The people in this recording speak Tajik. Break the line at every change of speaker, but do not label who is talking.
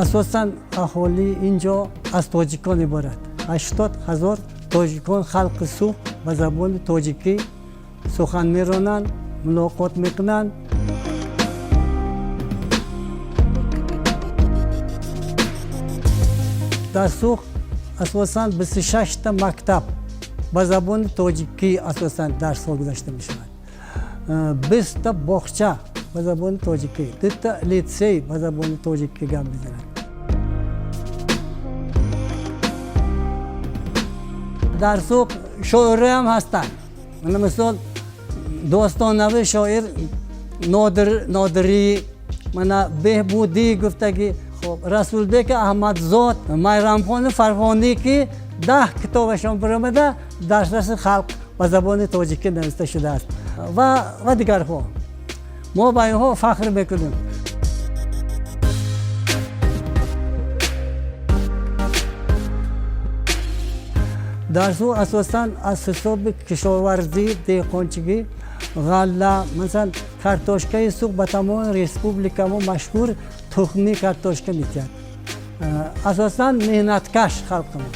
Асосан аҳолии ин ҷо аз тоҷикон иборат. 80 000 тоҷикон, халқи Суғд ба забони тоҷикӣ сухан меронанд, мулоқот мекунанд. Дар Суғд асосан 26-та мактаб ба забони тоҷикӣ асосан дарсҳо гузашта мешавад, 20-та боғча ба забони тоҷикӣ, дута литсей ба забони тоҷикӣ гап мезанад. Дар Суғд шоираам ҳастанд. Мана, мисол, достонави шоир Нодир Нодирӣ, мана, Беҳбудӣ гуфтагӣ, хоб, Расулбеки Аҳмадзод, Майрамхони Фарғонӣ, ки 10 китобашон биромада, дастраси халқ, ба забони тоҷикӣ нависта шудааст, ва дигарҳо. Мо ба инҳо фахр мекунем. Дар Суғд асосан аз ҳисоби кишоварзӣ, деҳқончигӣ, ғалла, масалан, картошкаи Суғд ба тамоми республика мо машҳур, тухми картошка метиҳад. Асосан меҳнаткаш халқи мо.